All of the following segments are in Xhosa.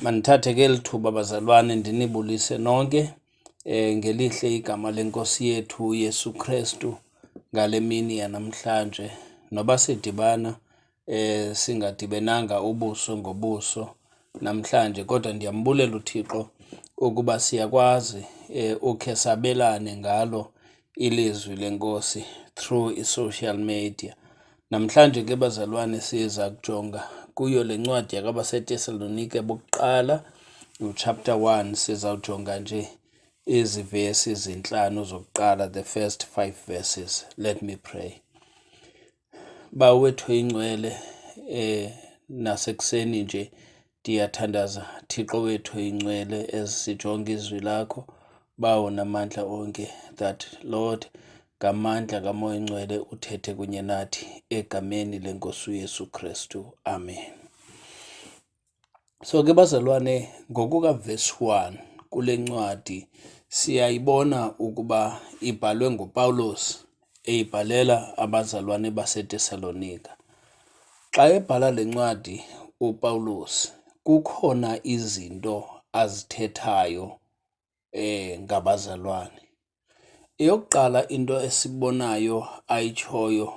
Mandithathe ke eli thuba bazalwane ndinibulise nonke ngelihle igama leNkosi yethu uYesu Krestu ngale mini yanamhlanje. Noba sidibana singadibenanga ubuso ngobuso namhlanje kodwa ndiyambulela uThixo ukuba siyakwazi ukhe sabelane ngalo ilizwi leNkosi through i-social media. Namhlanje ke bazalwane siza kujonga kuyo le ncwadi yakwabaseTesalonike bokuqala uchapter 1. Sizawujonga nje ezi vesi zintlanu zokuqala, the first five verses. Let me pray. Bawo wethu oyingcwele, nasekuseni nje ndiyathandaza Thixo wethu oyingcwele esijonga izwi lakho Bawo namandla onke, that Lord ngamandla kaMoya Oyingcwele uthethe kunye nathi egameni leNkosi uYesu Kristu, amen. So ke bazalwane, ngokukaverse 1 kule ncwadi siyayibona ukuba ibhalwe nguPawulos eyibhalela abazalwane baseTesalonika. Xa ebhala le ncwadi uPawulos kukhona izinto azithethayo ngabazalwane. Eyokuqala into esibonayo ayitshoyo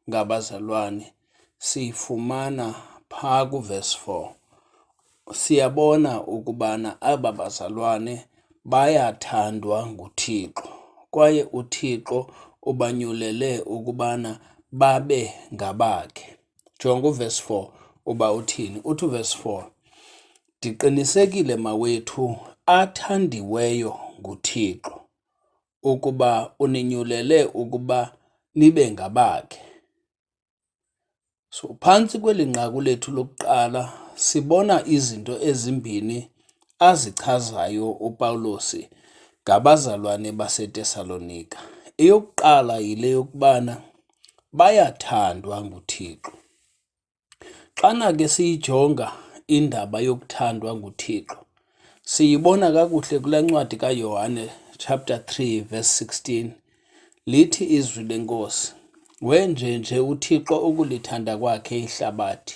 ngabazalwane siyifumana phaa kuverse 4. Siyabona ukubana aba bazalwane bayathandwa nguThixo kwaye uThixo ubanyulele ukubana babe ngabakhe. Jonga uverse 4 uba uthini. Uthi uverse 4, Ndiqinisekile mawethu athandiweyo nguThixo ukuba uninyulele ukuba nibe ngabakhe. So phantsi kweli nqaku lethu lokuqala sibona izinto ezimbini azichazayo uPawulosi ngabazalwane baseTesalonika. Eyokuqala yile yokubana bayathandwa nguThixo. Xana ke siyijonga indaba yokuthandwa nguThixo, siyibona kakuhle kule ncwadi kaYohane chapter 3 verse 16. Lithi izwi leNkosi, wenjenje uThixo ukulithanda kwakhe ihlabathi,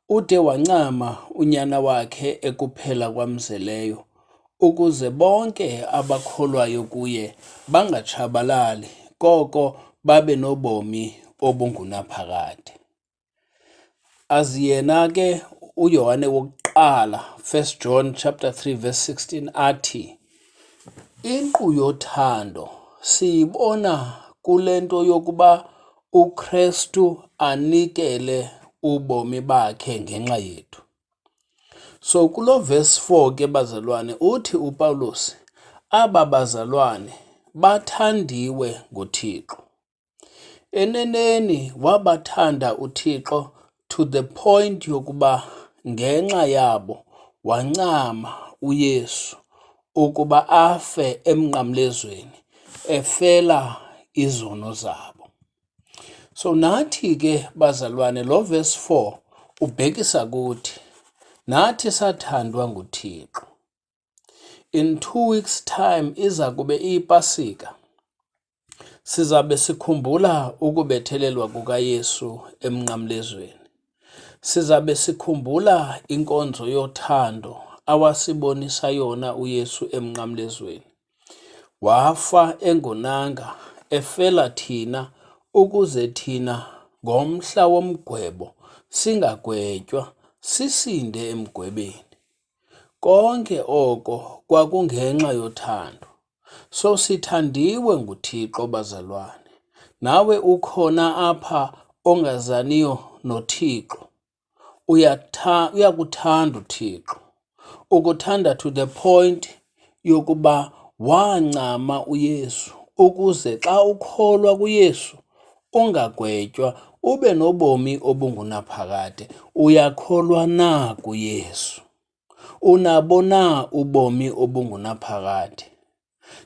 ude wancama unyana wakhe ekuphela kwamzeleyo, ukuze bonke abakholwayo kuye bangatshabalali, koko babe nobomi obungunaphakade. Azi yena ke uYohane wokuqala, 1 John chapter 3 verse 16 athi, inkqu yothando siyibona kule nto yokuba uKristu anikele ubomi bakhe ngenxa yethu. So kulo verse 4 ke bazalwane uthi uPawulos aba bazalwane bathandiwe nguThixo. Eneneni wabathanda uThixo to the point yokuba ngenxa yabo wancama uYesu ukuba afe emnqamlezweni efela izono zabo. So nathi ke bazalwane lo verse 4 ubhekisa kuthi, nathi sathandwa nguThixo. In 2 weeks time iza kube iyiPasika. Sizabe sikhumbula ukubethelelwa kukaYesu emnqamlezweni. Sizabe sikhumbula inkonzo yothando awasibonisa yona uYesu emnqamlezweni. Wafa engonanga efela thina ukuze thina ngomhla womgwebo singagwetywa, sisinde emgwebeni. Konke oko kwakungenxa yothando. So sithandiwe nguThixo bazalwane. Nawe ukhona apha ongazaniyo noThixo, uyakuthanda uThixo. Ukuthanda to the point yokuba wancama uYesu ukuze xa ukholwa kuYesu ungagwetywa ube nobomi obungunaphakade. Uyakholwa na kuYesu? Unabo na ubomi obungunaphakade?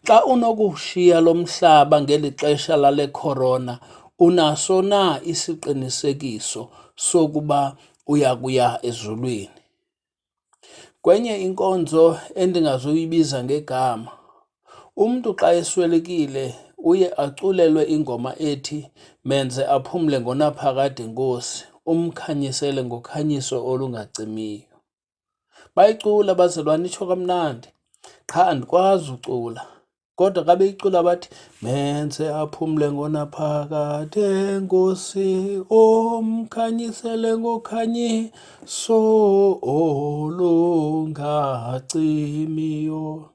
Xa unokushiya lo mhlaba ngeli xesha lale corona, unaso na isiqinisekiso sokuba uya kuya ezulwini? Kwenye inkonzo endingazuyibiza ngegama, umntu xa eswelekile uye aculelwe ingoma ethi menze aphumle ngonaphakade Nkosi, umkhanyisele ngokhanyiso olungacimiyo. Bayicula bazalwane itsho kamnandi. Qha andikwazi ucula. Kodwa xa beyicula bathi menze aphumle ngonaphakade Nkosi omkhanyisele ngokhanyiso olungacimiyo.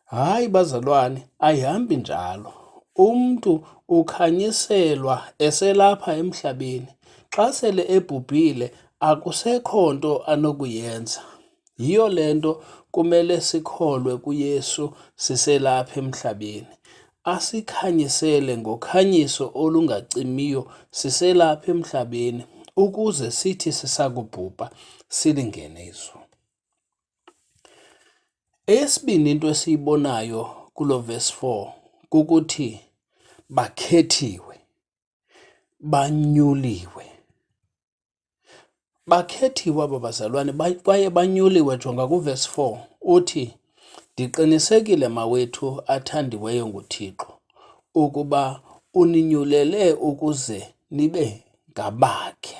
Hayi bazalwane, ayihambi njalo. Umntu ukhanyiselwa eselapha emhlabeni. Xa sele ebhubhile akusekho nto anokuyenza. Yiyo le nto kumele sikholwe kuYesu siselapha emhlabeni. Asikhanyisele ngokhanyiso olungacimiyo siselapha emhlabeni ukuze sithi sisakubhubha silingene izulu. Eyesibini into esiyibonayo kulo verse 4 kukuthi bakhethiwe, banyuliwe. Bakhethiwe aba bazalwane kwaye banyuliwe. Jonga kuvesi 4 uthi, Ndiqinisekile mawethu athandiweyo nguThixo ukuba uninyulele ukuze nibe ngabakhe.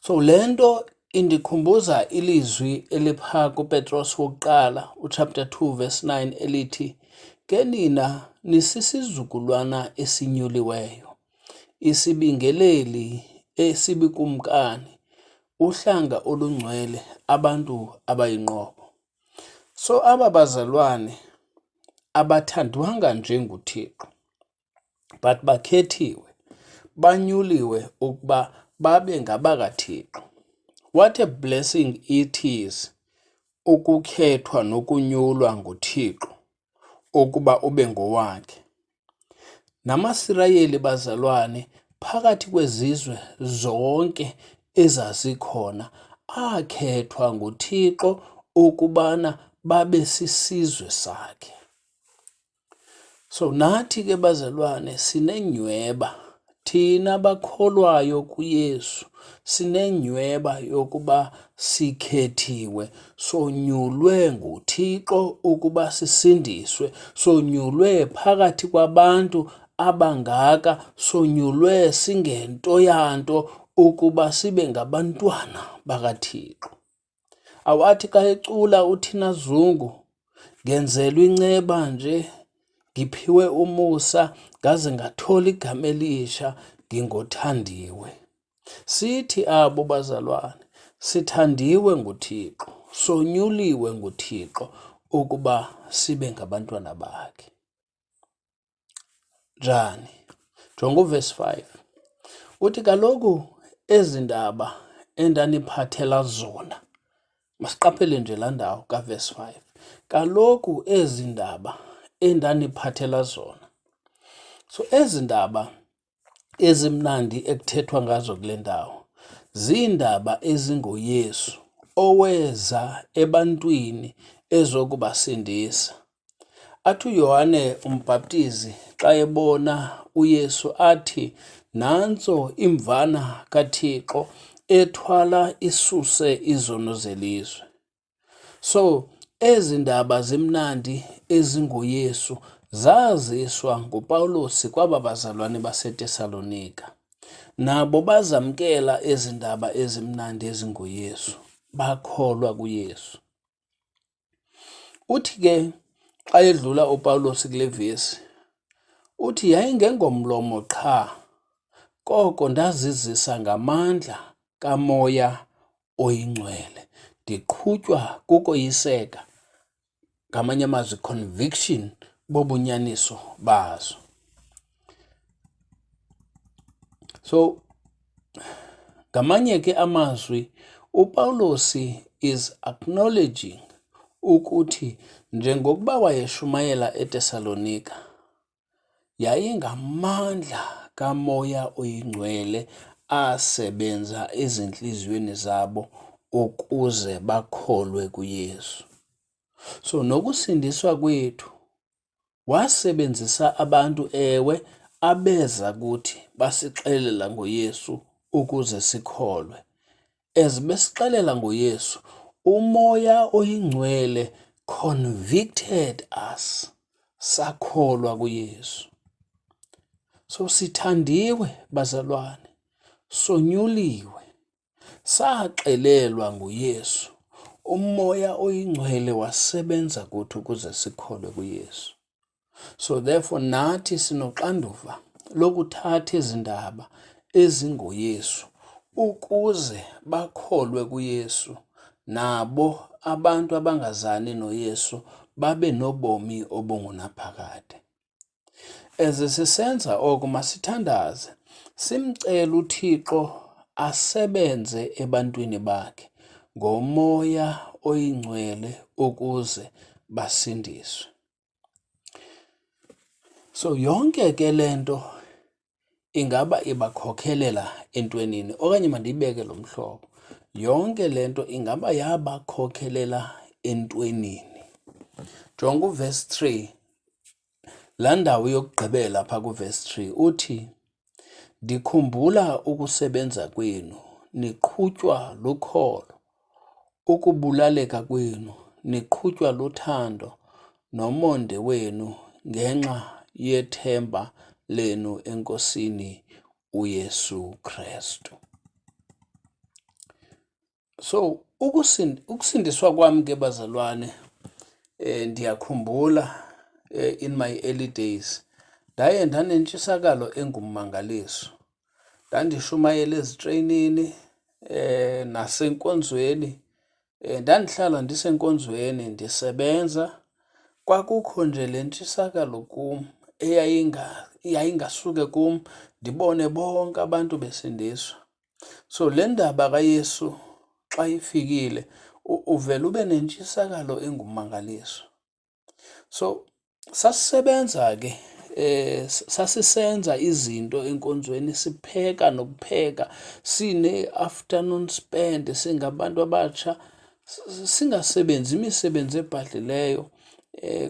So le nto indikhumbuza ilizwi elipha kuPetros wokuqala uchapter 2 verse 9 elithi ke nina nisisizukulwana esinyuliweyo, isibingeleli esibukumkani, uhlanga olungcwele, abantu abayinqobo. So aba bazalwane abathandwanga nje nguThixo but bakhethiwe, banyuliwe ukuba babe ngabakaThixo. What a blessing it is ukukhethwa nokunyulwa nguThixo ukuba ube ngowakhe. NamaSirayeli bazalwane phakathi kwezizwe zonke ezazikhona akhethwa nguThixo ukubana babe sisizwe sakhe. So nathi ke bazalwane sinenyhweba thina bakholwayo kuYesu sinenyhweba yokuba sikhethiwe sonyulwe nguThixo ukuba sisindiswe sonyulwe phakathi kwabantu abangaka sonyulwe singento yanto ukuba sibe ngabantwana bakaThixo. Awathi xa ecula uThina Zungu ngenzelwe inceba nje ngiphiwe umusa ngaze ngathola igama elisha ngingothandiwe. Sithi abo bazalwane sithandiwe nguThixo, sonyuliwe nguThixo ukuba sibe ngabantwana bakhe. Njani? Jonga uvesi 5. Uthi kaloku ezi ndaba endaniphathela zona. Masiqaphele nje laa ndawo kavesi 5. Kaloku ezi ndaba endaniphathela zona. So ezi ndaba ezimnandi ekuthethwa ngazo kule ndawo ziindaba ezingoYesu oweza ebantwini ezokubasindisa. Athi uYohane uMbhaptizi xa ebona uYesu athi, Nantso imvana kaThixo ethwala isuse izono zelizwe. So ezi ndaba zimnandi ezingoYesu zaziswa nguPawulos kwaba bazalwane baseTesalonika. Nabo bazamkela ezi ndaba ezimnandi ezingoYesu, bakholwa kuYesu. Uthi ke xa edlula uPawulos kule vesi, uthi yayingengomlomo qha, koko ndazizisa ngamandla kaMoya oyiNgcwele, ndiqhutywa kukoyiseka, ngamanye amazwi conviction bobunyaniso bazo. So ngamanye ke amazwi uPawulos is acknowledging ukuthi njengokuba wayeshumayela eTesalonika yayingamandla kaMoya oyiNgcwele asebenza ezintliziyweni zabo ukuze bakholwe kuYesu. So nokusindiswa kwethu Wasebenzisa abantu, ewe, abeza kuthi basixelela ngoYesu ukuze sikholwe. As besixelela ngoYesu, uMoya oyiNgcwele convicted us, sakholwa kuYesu. So sithandiwe bazalwane, Sonyuliwe, saxelelwa nguYesu, uMoya oyiNgcwele wasebenza kuthi ukuze sikholwe kuYesu. So therefore nathi sinoxanduva lokuthatha ezi ndaba ezingoYesu ukuze bakholwe kuYesu nabo abantu abangazani noYesu babe nobomi obungunaphakade. As sisenza oko masithandaze simcele uThixo asebenze ebantwini bakhe ngoMoya oyiNgcwele ukuze basindiswe. So yonke ke le nto ingaba ibakhokhelela entwenini okanye mandiyibeke lo mhlobo, yonke le nto ingaba yabakhokhelela entwenini. Jonga uvesi 3, laa ndawo yokugqibela phaa kuvesi 3 uthi, Ndikhumbula ukusebenza kwenu niqhutywa lukholo, ukubulaleka kwenu niqhutywa luthando nomonde wenu ngenxa yethemba lenu eNkosini uYesu Krestu. So ukusindiswa kwam ke bazalwane, ndiyakhumbula in my early days ndaye ndanentshisakalo engummangaliso. Ndandishumayela ezitreyinini nasenkonzweni. Ndandihlala ndisenkonzweni ndisebenza. Kwakukho nje le ntshisakalo kum eyayingasuke kum ndibone bonke abantu besindiswa. So le ndaba kaYesu xa ifikile uvele ube nentshisakalo engummangaliso. So sasisebenza ke sasisenza izinto enkonzweni sipheka nokupheka sine-afternoon spend singabantu abatsha singasebenzi imisebenzi ebhadlileyo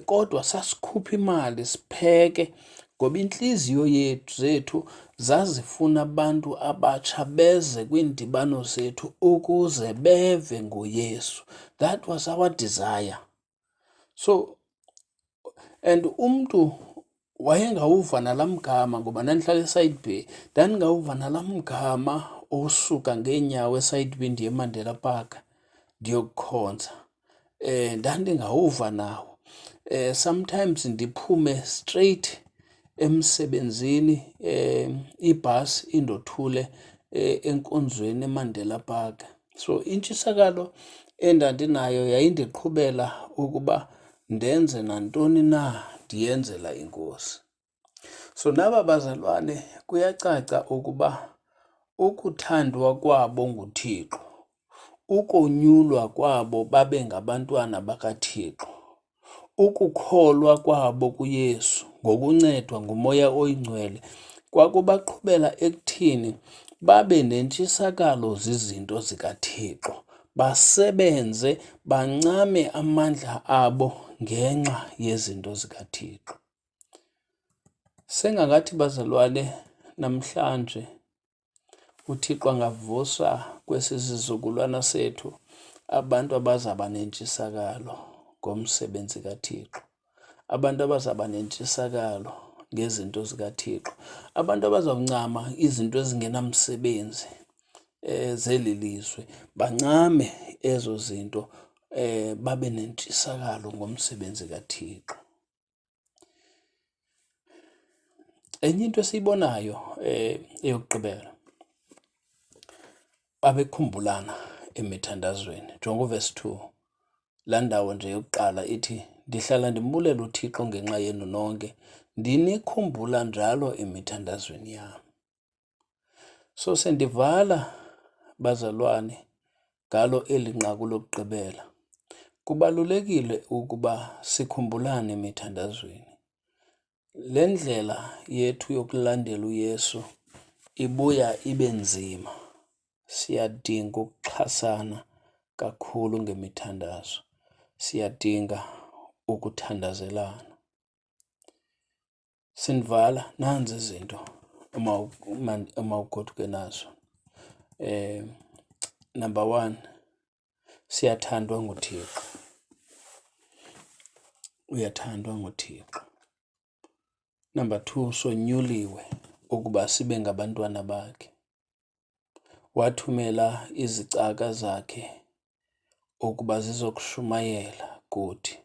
kodwa sasikhupha imali sipheke ngoba intliziyo yethu zethu zazifuna abantu abatsha beze kwiindibano zethu ukuze beve ngoYesu. That was our desire. So and umntu wayengawuva nalaa mgama ngoba ndandihlala eSide B, ndandingawuva nalaa mgama osuka ngeenyawo eSide B ndiye eMandela Park ndiyokukhonza. Ndandingawuva nawo. Sometimes ndiphume straight emsebenzini ibhasi indothule enkonzweni eMandela Park. So intshisakalo endandinayo yayindiqhubela ukuba ndenze nantoni na ndiyenzela iNkosi. So naba bazalwane kuyacaca ukuba ukuthandwa kwabo nguThixo, ukonyulwa kwabo babe ngabantwana bakaThixo, Ukukholwa kwabo kuYesu ngokuncedwa nguMoya oyiNgcwele kwakubaqhubela ekuthini babe nentshisakalo zizinto zikaThixo, basebenze bancame amandla abo ngenxa yezinto zikaThixo. Sengangathi bazalwane namhlanje uThixo angavusa kwesi sizukulwana sethu abantu abazaba nentshisakalo ngomsebenzi kaThixo, abantu abazaba nentshisakalo ngezinto zikaThixo, abantu abazawuncama izinto ezingenamsebenzi zeli lizwe, bancame ezo zinto babe nentshisakalo ngomsebenzi kaThixo. Enye into esiyibonayo eyokugqibela, babekhumbulana emithandazweni. Jonga uvesi 2, laa ndawo nje yokuqala ithi, ndihlala ndimbulela uThixo ngenxa yenu nonke, ndinikhumbula njalo emithandazweni yam. So sendivala bazalwane ngalo eli nqaku lokugqibela. Kubalulekile ukuba sikhumbulane emithandazweni. Le ndlela yethu yokulandela uYesu ibuya ibe nzima. Siyadinga ukuxhasana kakhulu ngemithandazo. Siyadinga ukuthandazelana. Sindivala nanzi izinto omawugoduke nazo. Number one, siyathandwa nguThixo. Uyathandwa nguThixo. Number two, sonyuliwe ukuba sibe ngabantwana bakhe. Wathumela izicaka zakhe ukuba zizokushumayela kuthi.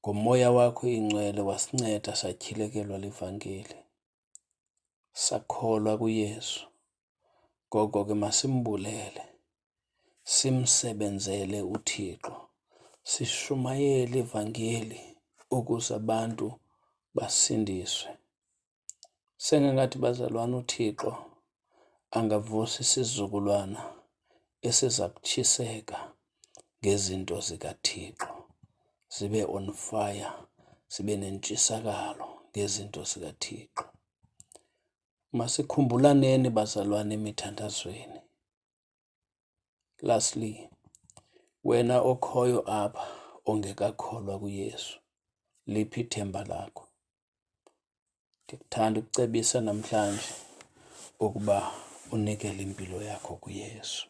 Ngomoya wakho oyingcwele wasinceda satyhilekelwa livangeli, sakholwa kuYesu. Ngoko ke masimbulele, simsebenzele uThixo, sishumayele ivangeli ukuze abantu basindiswe. Sengangathi bazalwana uThixo angavusa isizukulwana esiza kutshiseka ngezinto zikaThixo, zibe on fire, zibe nentshisakalo ngezinto zikaThixo. Masikhumbulaneni bazalwane emithandazweni. Lastly, wena okhoyo apha ongekakholwa kuYesu, liphi ithemba lakho? Ndikuthanda ukucebisa namhlanje ukuba unikele impilo yakho kuYesu.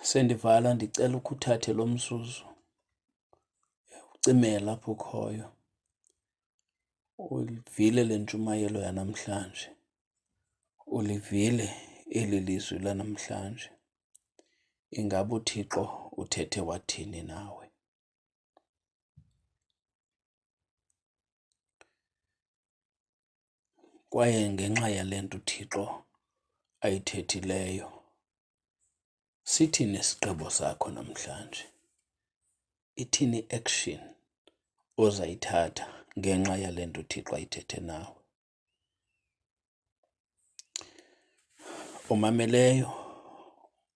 Sendivala ndicela ukhe uthathe lo mzuzu ucimele apho ukhoyo, ulivile le ntshumayelo yanamhlanje, ulivile eli lizwi lanamhlanje. Ingaba uThixo uthethe wathini nawe? Kwaye ngenxa yale nto uThixo ayithethileyo, sithini isigqibo sakho namhlanje? Ithini i-action ozayithatha ngenxa yale nto uThixo ayithethe nawe? Omameleyo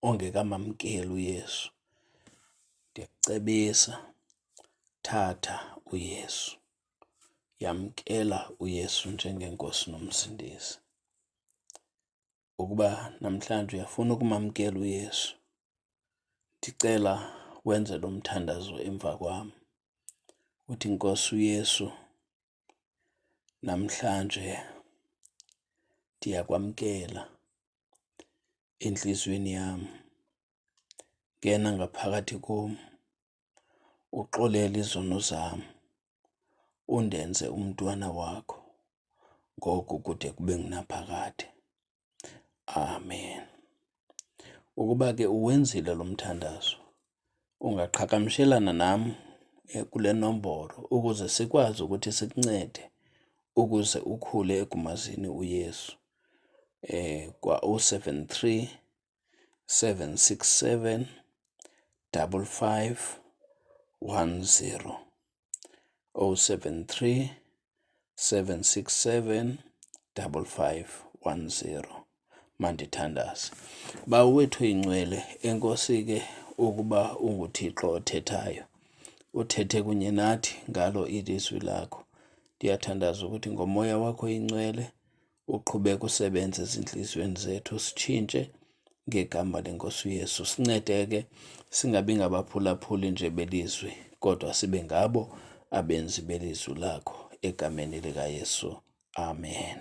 ongekamamkeli uYesu, ndiyakucebisa thatha uYesu, yamkela uYesu njengeNkosi noMsindisi. Ukuba namhlanje uyafuna ukumamkela uYesu, ndicela wenze lo mthandazo emva kwam. Uthi, Nkosi uYesu, namhlanje ndiyakwamkela entliziyweni yam, ngena ngaphakathi kum, uxolele izono zam, undenze umntwana wakho ngoku kude kube ngunaphakade. Amen. Ukuba ke uwenzile lo mthandazo, ungaqhagamshelana nam kule nombolo ukuze sikwazi ukuthi sikuncede ukuze ukhule ekumazini uYesu. Kwa-073 767 55 10, 073 767 5510. Mandithandaze. Bawo wethu oyingcwele, enkosi ke ukuba unguThixo othethayo, uthethe kunye nathi ngalo ilizwi lakho. Ndiyathandaza ukuthi ngomoya wakho oyingcwele uqhubeke usebenze ezintliziyweni zethu, sitshintshe ngegama leNkosi uYesu. Sincede ke singabi ngabaphulaphuli nje belizwi, kodwa sibe ngabo abenzi belizwi lakho, egameni likaYesu. Amen.